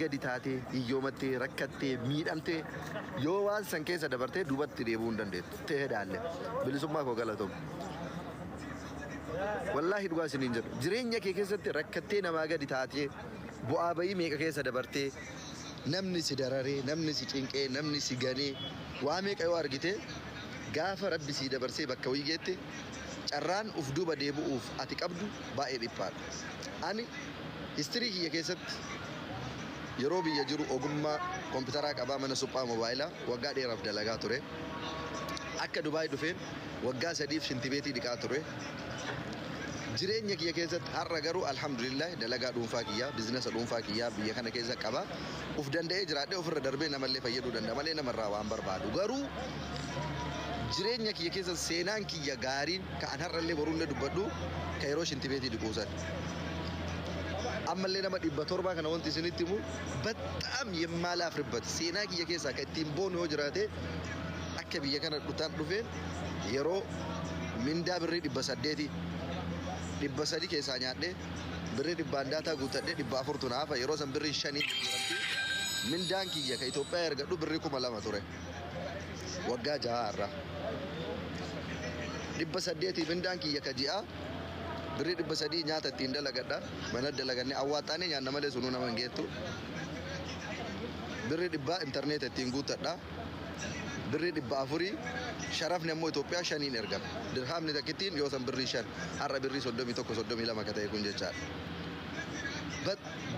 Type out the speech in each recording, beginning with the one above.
Gadi taatee, hiyyoomattee, rakkattee, miidhamtee yoo waan san keessa dabartee duubatti deebi'uu hin dandeettu. Teedaalle bilisummaa koo galatoom. Wallaahi dhugaa isiniin jedhu, jireenya kee keessatti rakkattee, namaa gadi taatee, bu'aa bayii meeqa keessa dabartee, namni si dararee, namni si cinqee, namni si ganee, waa meeqa yoo argite, gaafa Rabbi sii dabarsee bakka wayii geette, carraan uf duuba deebi'uuf ati qabdu baay'ee dhiphaadha. Ani history kiyya keessatti yeroo biyya jiru ogummaa kompiitaraa qabaa, mana suphaa moobaayilaa waggaa dheeraaf dalagaa ture. Akka Dubaay dhufeen waggaa 3f shintibeetii dhiqaa ture. Jireenya kiyya keessatti har'a garuu alhamdulillah dalagaa dhuunfaa kiyyaa, business dhuunfaa kiyyaa biyya kana keessa qaba. Uf danda'ee jiraadhee ofirra darbee namallee fayyaduu danda'a malee namarraa waan barbaadu. Garuu jireenya kiyya keessa seenaan kiyya gaariin ka an har'allee borullee dubbadhu ka yeroo shintibeetii dhiquu san. Ammallee nama 700 kana wanti isinitti himu በጣም የማላፍርበት seenaa kiyya keessaa ka ittiin boonu yoo jiraate, akka biyya kana dhutaan dhufeen yeroo mindaa birrii 800, 300 keessaa nyaadhee, birrii 100n data guuttadhee, 400tu na hafa. Yeroo san birrii 5 jijjiiramti. Mindaan kiyya ka Itoophiyaa ergadhu birrii 2000 ture. Waggaa 6 irraa. 800 mindaan kiyya ka ji'aa, birrii 300 nyaata ittiin dalagadha. Mana dalagannee awwaaxxaanee nyaanna malee sunuu nama hin geettu. Birrii 100 intarneeta ittiin guuttadha. Birrii 400, sharafni ammoo Itoophiyaa 5n ergama. Dirhaamni takkittiin yoo san birrii 5, har'a birrii 31, 32 ka ta'e kun jechaadha.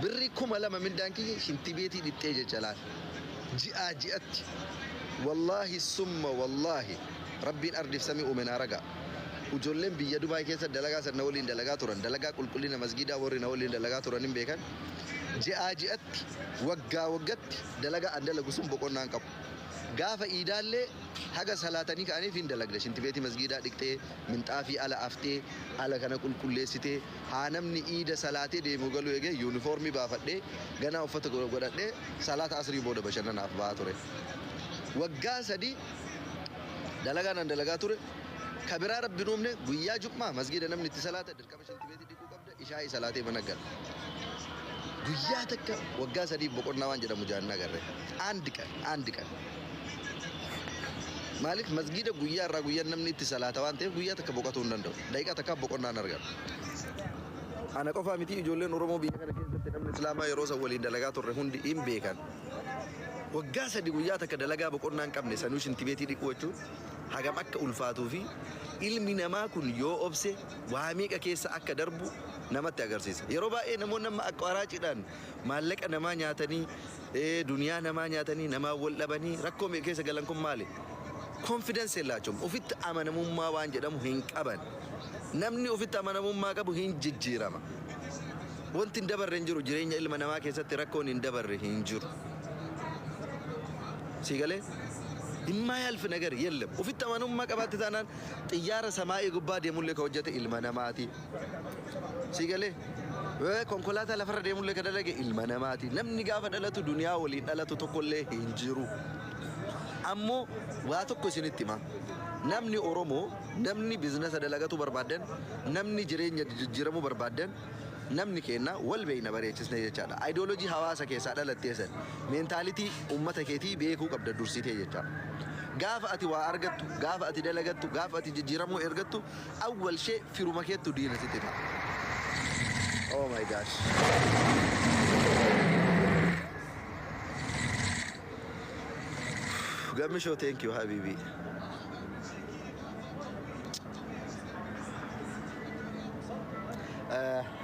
Birrii 2000 mindaan kiyya shintibeetii dhixxee jecha laal. Ji'aa ji'atti, wallaahi summa wallaahi, Rabbiin ardiif samii uume naa ragaa. Ijoolleen biyya Dubaay keessa dalagaa san na waliin dalagaa turan, dalagaa qulqullina masgiidaa warri na waliin dalagaa turan hin beekan. Ji'aa ji'atti, waggaa waggatti dalagaa an dalagu sun boqonnaan qabu. Gaafa iidaallee haga salaatanii ka'aniif hin dalagde. Shintibeetii masgiidaa dhiqxee, minxaafii ala aftee, ala kana qulqulleessitee, haa namni iida salaatee deemu galuu eegee yuunifoormii baafadhee, ganaa uffata godhadhee salaata asrii booda bashannanaaf ba'aa ture. Waggaa 3 dalagaa nan dalagaa ture. Ka biraa Rabbi nuumne, guyyaa jum'aa masgiida namni itti salaata dirqama shintibeetii dhiquu qabda, ishaa'ii salaatee mana gala. Guyyaa takka waggaa 3f boqonnaa waan jedhamu jaan agarre. አንድ ቀን አንድ ቀን. Maaliif? Masgiida guyyaa irraa guyyaan namni itti salaata waan ta'eef guyyaa takka boqotuu hin danda'u. Daqiiqaa takkaaf boqonnaa hin argatu. Ana qofaa miti, ijoolleen Oromoo biyya kana keessatti namni Islaamaa yeroo san waliin dalagaa turre hundi hin beekan. Waggaa 3 guyyaa takka dalagaa boqonnaa hin qabne sanuu shintibeetii dhiquu jechuun hagam akka ulfaatuu fi ilmi namaa kun yoo obse waa meeqa keessa akka darbu namatti agarsiisa. Yeroo baay'ee namoonni amma akka waraaciidhaan maallaqa namaa nyaatanii, duniyaa namaa nyaatanii, namaa wal dhabanii rakkoo meeqa keessa galan kun maali? Confidence የላቸውም. Ofitti amanamummaa waan jedhamu hin qaban. Namni ofitti amanamummaa qabu hin jijjiirama. Wanti hin dabarre hin jiru, jireenya ilma namaa keessatti rakkoon hin dabarre hin jiru. Si galee? የማያልፍ ነገር የለም. Ofitti amanamummaa qabaatte taanaan xiyyaara samaa'ii gubbaa deemullee ka hojjete ilma namaati. Si galee? Konkolaataa lafarra deemullee ka dalage ilma namaati. Namni gaafa dhalatu duniyaa waliin dhalatu tokkollee hin jiru. Ammoo waa tokko isinitti hima. Namni Oromoo, namni business dalagatu barbaaddan, namni jireenya jijjiiramuu barbaaddan, namni kenna wal beeyna bareechisne jechaadha. Ideology hawaasa keessaa dhalattee san, mentality uummata keetii beekuu qabda dursitee jechaadha. Gaafa ati waa argattu, gaafa ati dalagattu, gaafa ati jijjiiramuu ergattu, awwal shee firuma keettu diina sitti ta'a. Oh my gosh. Gammishoo, thank you habibi.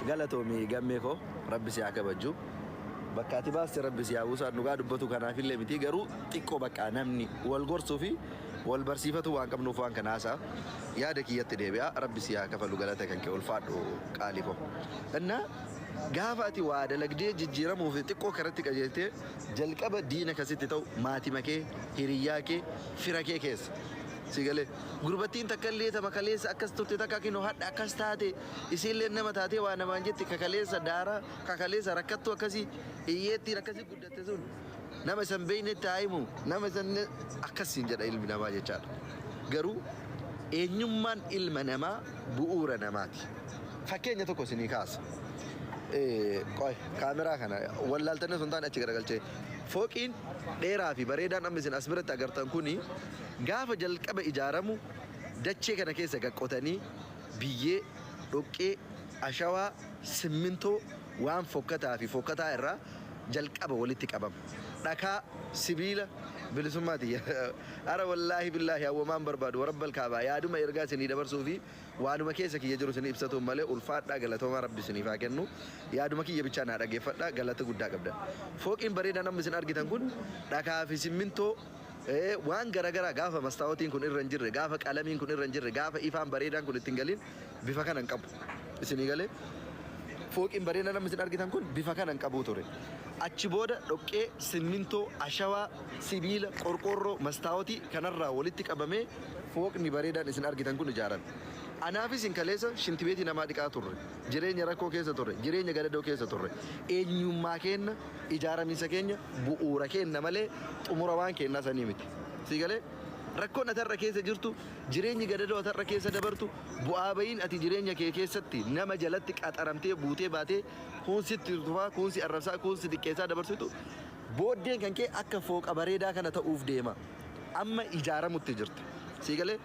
Galatoomi gammee koo, Rabbi si haa kabaju. Bakka ati baaste Rabbi si haa buusu. Dhugaa dubbatu kanaafillee miti, garuu xiqqoo bakka namni wal gorsuu fi wal barsiifatu waan qabnuuf waan kana haasaa. Yaada kiyyatti deebi'a. Rabbi si haa kafalu galata kan kee, ulfaadhu qaalii koo. Inna gaafa ati waa dalagdee jijjiiramuu fi xiqqoo karatti qajeeltee, jalqaba diina kasitti ta'u maatima kee, hiriyyaa kee, fira kee keessa. Si galee? Gurbattiin takka illee tama kaleessa akkas turte takka kinoo hadha akkas taate, isiillee nama taatee waa namaan jetti. Kakaleessa daaraa, kakaleessa rakkattuu akkasii, hiyyeettiin akkasii guddatte sun nama isan beeynetti haa himu, nama isan akkasiin jedha ilmi namaa jechaadha. Garuu eenyummaan ilma namaa bu'uura namaati. Fakkeenya tokko isinii kaasa. Qoy, kaameraa kana wallaaltanii osoo hin taane achi garagalchee. Fooqiin dheeraa fi bareedaan amma isin as biratti agartan kuni gaafa jalqaba ijaaramu dachee kana keessa gaqqotanii biyyee, dhoqqee, ashawaa, simmintoo waan fokkataa fi fokkataa irraa jalqaba walitti qabama. Dhakaa, sibiila, bilisummaati. Ara wallaahi billaahi hawwamaan barbaadu warabbal kaabaa yaaduma ergaa isinii dabarsuu fi waanuma keessa kiyya jiru isinii ibsatuun malee. Ulfaadhaa, galatoomaa, Rabbi isiniif haa kennu. Yaaduma kiyya bichaa naa dhaggeeffadhaa, galata guddaa qabdan. Fooqiin bareedaan amma isin argitan kun dhakaa fi simmintoo waan garagaraa gaafa mastaawotiin kun irra hin jirre, gaafa qalamiin kun irra hin jirre, gaafa ifaan bareedaan kun ittiin galin bifa kana hin qabu. Isinii galee? Fooqiin bareedaan amma isin argitan kun bifa kana hin qabu ture. Achi booda dhoqqee, simmintoo, ashawaa, sibiila, qorqoorroo, mastaawotii kanarraa walitti qabamee fooqni bareedaan isin argitan kun ijaarame. Anaafis hin kaleessa shintibeetii namaa dhiqaa turre. Jireenya rakkoo keessa turre. Jireenya gadadoo keessa turre. Eenyummaa keenya, ijaaramiinsa keenya bu'uura keenya malee xumura waan kennaa sanii miti. Si galee? Rakkoon ati har'a keessa jirtu, jireenyi gadadoo ati har'a keessa dabartu, bu'aa bahiin ati jireenya kee keessatti nama jalatti qaxaramtee buutee baatee kuun sitti tufaa, kuun si arrabsaa, kuun si xiqqeessaa dabarsitu, booddeen kan kee akka fooqa bareedaa kana ta'uuf deema. Amma ijaaramutti jirti. Si galee?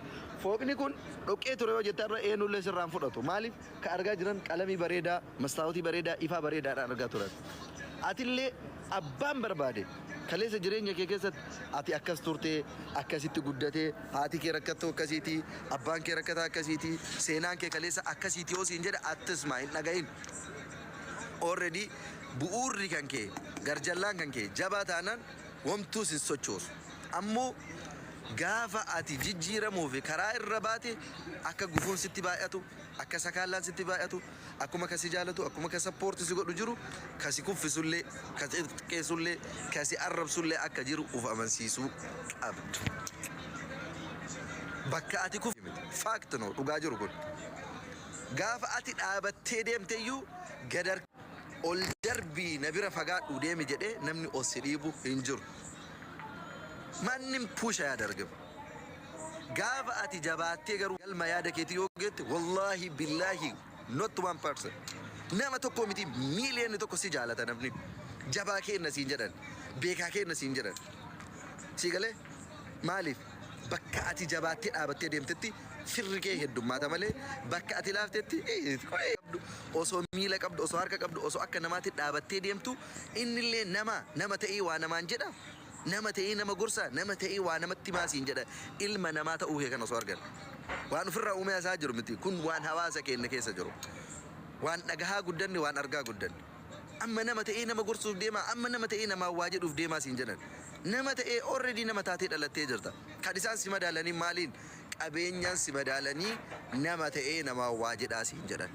Fooqni kun dhoqqee ture yoo jette har'a eenyullee sirraan fudhatu. Maaliif? Ka argaa jiran qalamii bareedaa, mastaawotii bareedaa, ifaa bareedaadhaan argaa turan. Atillee abbaan barbaade kaleessa jireenya kee keessatti ati akkas turtee, akkasitti guddatee, haati kee rakkattuu akkasiiti, abbaan kee rakkataa akkasiiti, seenaan kee kaleessa akkasiiti yoo siin jedhe attisma hin dhagahin. Already bu'uurri kan kee, garjallaan kan kee jabaa taanaan wamtuu sin sochoosu. Ammoo gaafa ati jijjiiramuu fi karaa irra baate akka gufuun sitti baay'atu, akka sakaallaan sitti baay'atu, akkuma kasi jaalatu, akkuma ka support si godhu jiru, kasi kuffisullee, kasi xiqqeessullee, kasi arrabsullee akka jiru uf amansiisuu qabdu. Bakka ati kufi miti. Fact no dhugaa jiru kun. Gaafa ati dhaabattee deemteyyuu gadar ol darbii na bira fagaadhu deemi jedhee namni ol si dhiibu hin jiru. Manni push ያደርግም. Gaafa ati jabaattee garuu galma yaada keetii yoo geette, wallaahi billaahi, not one person. Nama tokko miti, miiliyoonni 1 si jaalata namni. Jabaa keenna siin jedhan. Beekaa keenna siin jedhan. Si galee? Maaliif? Bakka ati jabaattee dhaabattee deemtetti firri kee heddummaata malee bakka ati laaftetti qabdu, osoo miila qabdu, osoo harka qabdu, osoo akka namaatti dhaabattee deemtu innillee nama nama ta'ee waa namaan jedha. Nama ta'ee nama gorsa, nama ta'ee waa namatti maasiin jedha, ilma namaa ta'uu kee kan osoo argan. Waan ofirraa uumee asaa jiru miti kun, waan hawaasa keenya keessa jiru. Waan dhagahaa guddanne, waan argaa guddanne. Amma nama ta'ee nama gorsuuf deemaa, amma nama ta'ee namaa waa jedhuuf deemaa siin jedhan. Nama ta'ee already nama taatee dhalattee jirta. Kan isaan si madaalanii maaliin? Qabeenyaan si madaalanii nama ta'ee namaa waa jedhaa siin jedhan.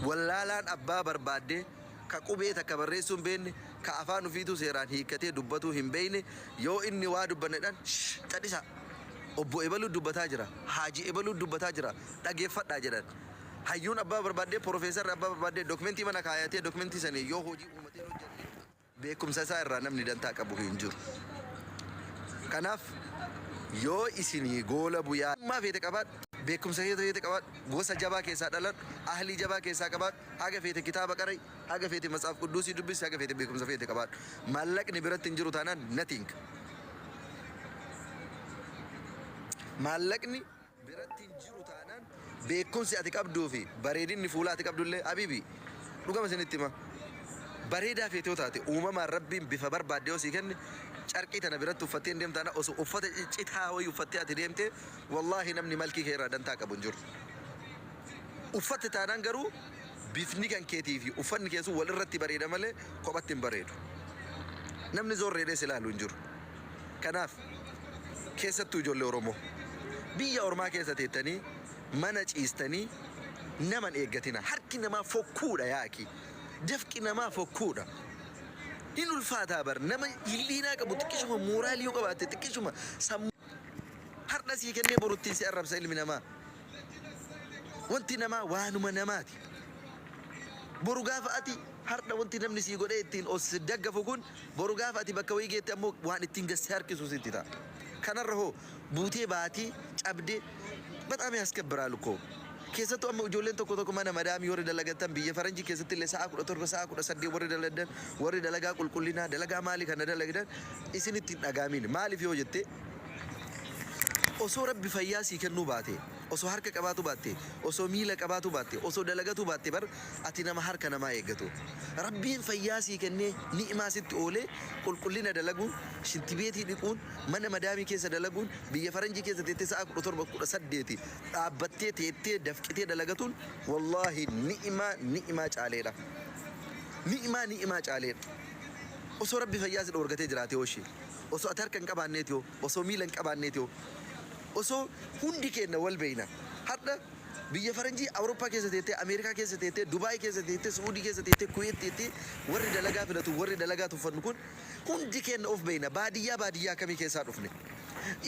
Wallaalaan abbaa barbaaddee ka qubee takka barreessuu hin beekne, ka afaan ofiituu seeraan hiikkatee dubbatuu hin beekne, yoo inni waa dubbannedhaan cadhisa. Obbo Ebaluu dubbataa jira. Haaji Ebaluu dubbataa jira. Dhageeffadhaa jedhan. Hayyuun abbaa barbaaddee, piroofeesarri abbaa barbaaddee dokumentii mana kaayatee dokumentii sanii yoo hojii uummatee hojjenne beekumsa isaa irraa namni dantaa qabu hin jiru. Kanaaf yoo isinii goola buyaa maa feete qabaadhu, beekumsa feete qabaadhu, gosa jabaa keessaa dhaladhu, ahlii jabaa keessaa qabaadhu, haga feete kitaaba qarai, haga feete matsaaf qudduusii dubbisi, haga feete beekumsa feete qabaadhu. Maallaqni biratti hin jiru taanaan nothing. Maallaqni biratti hin jiru taanaan beekumsi ati qabduu fi bareedinni fuula ati qabdullee, habiibi, dhugama isinitti hima. Bareedaa feete yoo taate, uumamaan Rabbiin bifa barbaadde yoo sii kenne, carqii tana biratti uffattee hin deemtaana, osoo uffata ciccitaa wayii uffattee ati deemte, wallaahi namni malkii kee irraa dantaa qabu hin jiru. Uffatte taanaan garuu bifni kan keetii fi uffanni kee sun wal irratti bareeda malee kophatti hin bareedu. Namni zorreedhees ilaalu hin jiru. Kanaaf keessattuu ijoollee Oromoo biyya ormaa keessa teettanii mana ciistanii naman eeggatina. Harki namaa fokkuudha yaaki. Dafqi namaa fokkuudha. Hin ulfaataa bar, nama hilliinaa qabu xiqqishuma mooraalii yoo qabaatte, xiqqishuma sammuu har'a sii kennee boruttiin si arrabsa ilmi namaa. Wanti namaa waanuma namaati. Boru gaafa ati har'a wanti namni sii godhee ittiin os daggafu kun boru gaafa ati bakka wayii geette ammoo waan ittiin gassee harkisu sitti ta'a. Kanarra hoo buutee baatii cabdee በጣም ያስከብራል እኮ። Keessattuu amma ijoolleen tokko tokko mana madaamii warri dalagatan, biyya faranjii keessatti illee sa'a 17, sa'a 18 warri dalagan, warri dalagaa qulqullinaa, dalagaa maalii kana dalagan, isinitti hin dhagaamin. Maaliif yoo jette, osoo Rabbi fayyaa sii kennuu baate, osoo harka qabaatu baatte, osoo miila qabaatu baatte, osoo dalagatu baatte, bar ati nama harka namaa eeggatu. Rabbiin fayyaa sii kennee ni'imaa sitti oolee, qulqullina dalaguun, shintibeetii dhiquun, mana madaamii keessa dalaguun, biyya faranjii keessa teettee sa'a 17, 18 dhaabbattee, teettee, dafqitee dalagatuun, wallaahi ni'imaa ni'imaa caaleedha. Ni'imaa ni'imaa caaleedha. Osoo Rabbi fayyaa si dhoorgatee jiraate hooshi, osoo ati harka hin qabaanneeti hoo, osoo miila hin qabaanneeti hoo, osoo hundi keenya wal beeyna. Har'a biyya faranjii Awurooppaa keessa teettee, Ameerikaa keessa teettee, Dubaay keessa teettee, Suudii keessa teettee, Kuweet teettee, warri dalagaa filatu, warri dalagaa tuffannu kun hundi keenya of beeyna. Baadiyyaa baadiyyaa akkamii keessaa dhufne?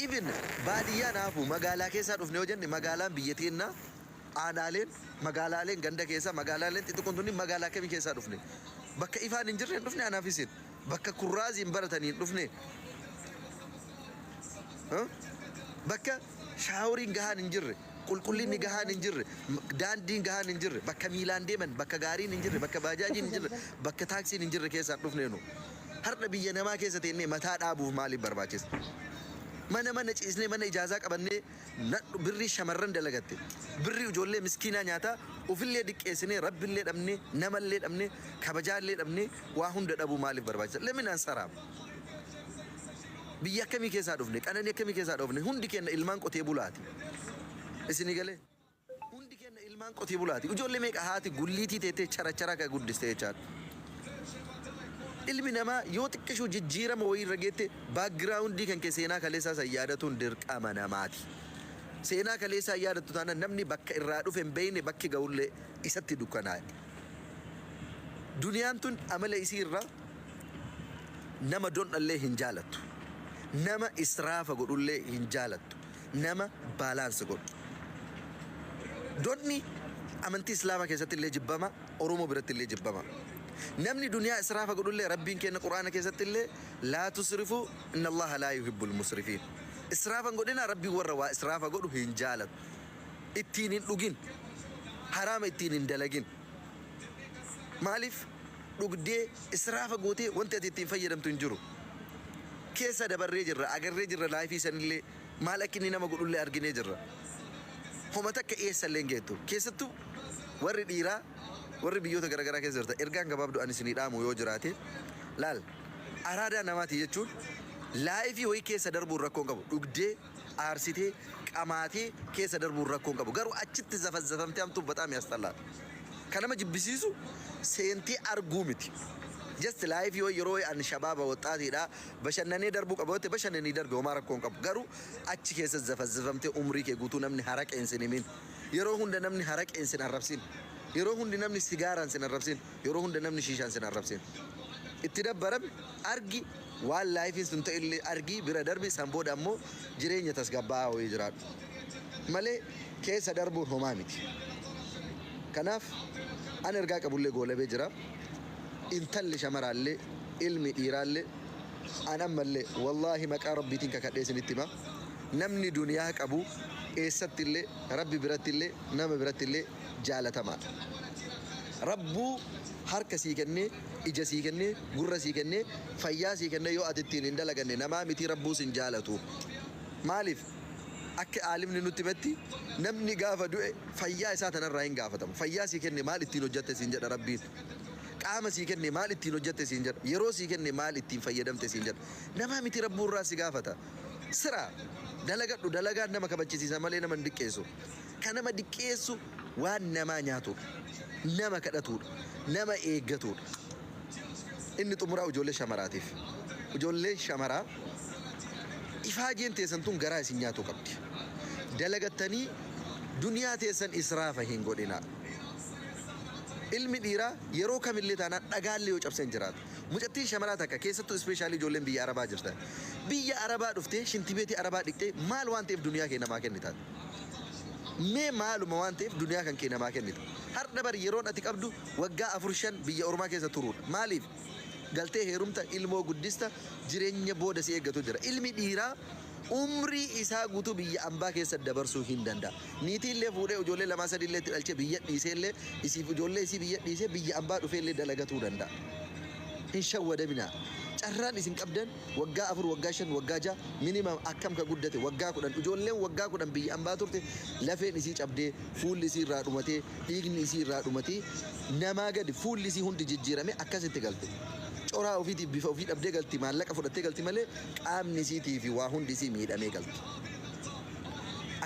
Even baadiyyaa naafu magaalaa keessaa dhufne yoo jenne, magaalaan biyya teennaa, aanaaleen, magaalaaleen ganda keessaa, magaalaaleen xixiqqoon tunni magaalaa akkamii keessaa dhufne? Bakka ifaan hin jirre hin dhufne. Anaaf isin bakka kurraaziin baratanii hin dhufne. Bakka shower iin gahaan hin jirre, qulqullinni gahaan hin jirre, daandiin gahaan hin jirre, bakka miilaan deeman, bakka gaariin hin jirre, bakka baajaajiin hin jirre, bakka taaksiin hin jirre keessaan dhufne nu. Har'a biyya namaa keessa teennee mataa dhaabuuf maaliif barbaachisa? Mana mana ciisnee, mana ijaazaa qabannee, birrii shamarran dalagatte, birrii ijoollee miskiinaa nyaataa, ofillee diqqeessinee, Rabbillee dhabnee, namallee dhabnee, kabajaallee dhabnee, waa hunda dhabuu maaliif barbaachisa? ለምን አንሰራም? Biyya akkamii keessaa dhufne? Qananii akkamii keessaa dhufne? Hundi keenya ilmaan qotee bulaati. Isinii galee? Hundi keenya ilmaan qotee bulaati. Ijoollee meeqa haati gulliitii teettee charachara akka guddiste jechaadha. Ilmi namaa yoo xiqqishuu jijjiirama wayii irra geette, background ii kan kee, seenaa kaleessaa san yaadatuun dirqama namaati. Seenaa kaleessaa yaadattu taanaan, namni bakka irraa dhufe hin beekne bakki ga'ullee isatti dukkanaa'e. Duniyaan tun amala isii irraa nama dondhallee hin jaalattu. Nama israafa godhullee hin jaalattu. Nama balance godhu. Donni amantii Islaamaa keessatti illee jibbama, Oromoo biratti illee jibbama. Namni duniyaa israafa godhullee, Rabbiin kenna Quraana keessatti illee "لا تسرفوا إن الله لا يحب المسرفين". Israafa hin godhina, Rabbiin warra waa israafa godhu hin jaalatu. Ittiin hin dhugin. Haraama ittiin hin dalagin. Maaliif dhugdee israafa gootee wanti ati ittiin fayyadamtu hin jiru? Keessa dabarree jirra, agarree jirra, life ii sanillee maal akka inni nama godhullee arginee jirra. Homa takka eessallee hin geettu. Keessattuu warri dhiiraa, warri biyyoota garaagaraa keessa jirta, ergaan gabaabduu ani isinii dhaamu yoo jiraate, laal, araadaa namaati jechuun life ii wayii keessa darbuun rakkoo hin qabu. Dhugdee, aarsitee, qamaatee keessa darbuun rakkoo hin qabu. Garuu achitti zafazzafamtee hamtuun በጣም ያስጠላል. Kan nama jibbisiisu seentee arguu miti. Just life ii wayii yeroo ani shabaaba waxxaatiidha, bashannanee darbuu qaba yoo ta'e, bashannanii darbe, homaa rakkoo hin qabu. Garuu achi keessa zafazzafamtee umrii kee guutuu namni haraqeen sin himin. Yeroo hunda namni haraqeen sin arrabsin. Yeroo hundi namni sigaaraan sin arrabsin. Yeroo hunda namni shiishaan sin arrabsin. Itti dabbarame argi, waan life iin sun ta'e illee argii bira darbi. San booda ammoo jireenya tasgabbaa'aa wayii jiraadhu. Malee keessa darbuun homaa miti. Kanaaf an ergaa qabullee goolabee jira. Intalli shamaraallee, ilmi dhiiraallee, an ammallee wallaahi maqaa Rabbiitiin kakadhee isinitti hima. Namni duniyaa qabu eessatti illee, Rabbi biratti illee, nama biratti illee jaalatamaadha. Rabbuu harka sii kennee, ija sii kennee, gurra sii kennee, fayyaa sii kennee, yoo ati ittiin hin dalaganne, namaa miti Rabbuu sin jaalatu. Maaliif? Akka aalimni nutti himetti, namni gaafa du'e fayyaa isaa tanarraa hin gaafatamu. Fayyaa sii kenne, maal ittiin hojjatte siin jedha Rabbiin. Qaama sii kenne, maal ittiin hojjatte siin jedha. Yeroo sii kenne, maal ittiin fayyadamte siin jedha. Namaa miti Rabbuu irraa si gaafata. Sira dalagadhu. Dalagaan nama kabachisiisa malee nama hin diqqeessu. Kan nama diqqeessu waan namaa nyaatudha. Nama kadhatudha. Nama eeggatudha. Inni xumuraa ijoollee shamaraatiif. Ijoolleen shamaraa, ifaajeen teessan tun garaa isin nyaatuu qabdi. Dalagattanii duniyaa teessan israafa hin godhinaa. Ilmi dhiiraa yeroo kamillee taanaan dhagaallee yoo cabsee hin jiraatu. Mucattiin shamaraa takka, keessattuu especially ijoolleen biyya Arabaa jirtan. Biyya Arabaa dhuftee shintibeetii Arabaa dhiqxee, maal waan ta'eef duniyaa kee namaa kennitaati? Mee maaluma waan ta'eef duniyaa kan kee namaa kennita? Har'a bari yeroon ati qabdu waggaa afur, shan biyya ormaa keessa turuudha. Maaliif? Galtee heerumta, ilmoo guddista, jireenya booda si eeggatu jira. Ilmi dhiiraa Umrii isaa guutuu biyya ambaa keessa dabarsuu hin danda'a. Niitii illee fuudhee ijoollee lamaa sadii illee itti dhalchee biyya dhiisee illee, isiif ijoollee isii biyya dhiisee biyya ambaa dhufee illee dalagatuu danda'a. Hin shawwadaminaa. Carraan isin qabdan waggaa 4, waggaa 5, waggaa 6 minimum, akkam ka guddate waggaa 10. Ijoolleen waggaa 10 biyya ambaa turte lafeen isii cabdee, fuulli isii irraa dhumatee, dhiigni isii irraa dhumatee, namaa gadi fuulli isii hundi jijjiirame akkasitti galte. Coraa ofiitiif bifa ofii dhabdee galti, maallaqa fudhattee galti malee qaamni isiitii fi waa hundi isii miidhamee galti.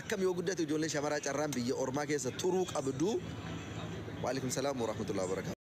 Akkam yoo guddate ijoolleen shamaraa carraan biyya ormaa keessa turuu qabdu. Waalaikum salaam warahmatullahi wabarakatuh.